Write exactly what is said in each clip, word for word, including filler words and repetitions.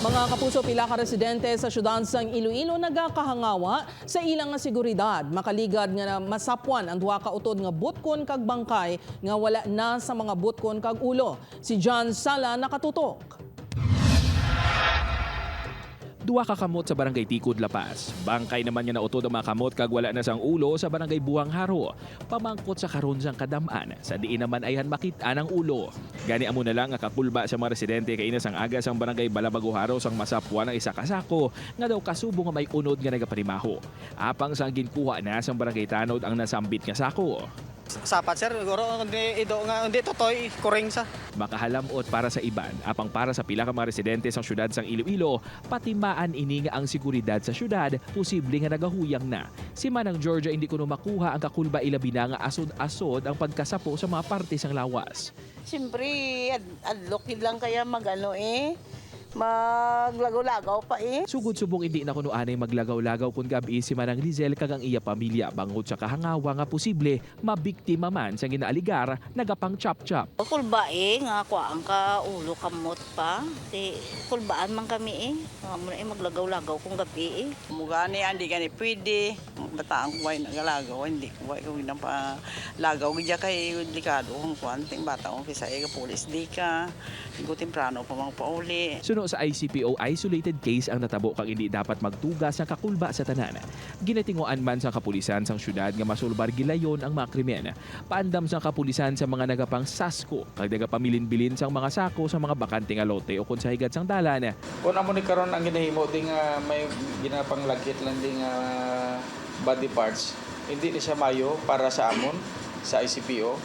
Mga kapuso, pila ka residente sa siyudad sang Iloilo nagakahangawa sa ilang nga seguridad, makaligad nga na-, masapwan ang duha ka utod nga butkon kag bangkay nga wala na sa mga butkon kag ulo. Si John Sala nakatutok. Duha ka kamot sa Barangay Tikod, La Paz. Bangkay naman nga nautod ang mga kamot kag wala na sang ulo sa Barangay Buhang Haro. Pamangkot sa karon sang kadam-an, sa diin naman ayhan makit-an ang ulo. Gani amo na lang nga kakulba sa mga residente kaina sang aga sang Barangay Balabago Haro sang masapwan ang isa ka sako nga daw kasubo nga may unod nga nagapanimaho. Apang sang ginkuha na sang barangay tanod ang nasambit nga sako. Sapat, sir, siguro, hindi ido nga, hindi totoy, kuring sa. Makahalamot para sa iban, apang para sa pila ka mga residente sang siyudad sang Iloilo, patimaan ini nga ang seguridad sa siyudad posible nga nagahuyang na. Si Manang Georgia hindi kuno makuha ang kakulba, ilabi na nga asod-asod ang pagkasapo sa mga parte sang lawas. Siyempre, ad-, adlok gid lang kaya mag-ano eh, maglagaw-lagaw pa eh. Sugod subong indi na kuno anay maglagaw-lagaw kon gab-i si Manang Lizelle kag ang iya pamilya bangod sa kahangawa nga posible mabiktima man sang ginaaligar nagapang-chop-chop. Kulba eh, nga kuhaan ka ulo kamot pa. Di, kulbaan man kami eh. Amo na eh, maglagaw-lagaw kung gab-i eh. Mugani, andi gani pwede. Bataan ko way nagalagaw, hindi ko way ko ginapalagaw. Gidya kay delikado kung kuwan, ting bata ko kisa ay pulis di ka. Hindi ko temprano pa mang pauli. Suno sa I C P O, isolated case ang natabo kag hindi dapat magtuga sang kakulba sa tanan. Ginatinguan man sang kapulisan sang siyudad nga masulbar gilayon ang mga krimen. Paandam sang kapulisan sa mga nagapangsasko kag nagapamilin-bilin sang mga sako sa mga bakante nga lote o kon sa higad sang dalan. Kung amo ni karon ang ginahimo, di nga may ginapanglagkit lang di nga body parts, hindi ni siya mayo para sa amon sa I C P O,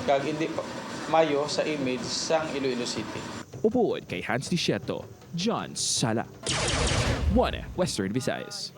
kag hindi pa-, mayo sa image sang Iloilo City. Upod kay Hans Disiato, John Sala, One Western Visayas.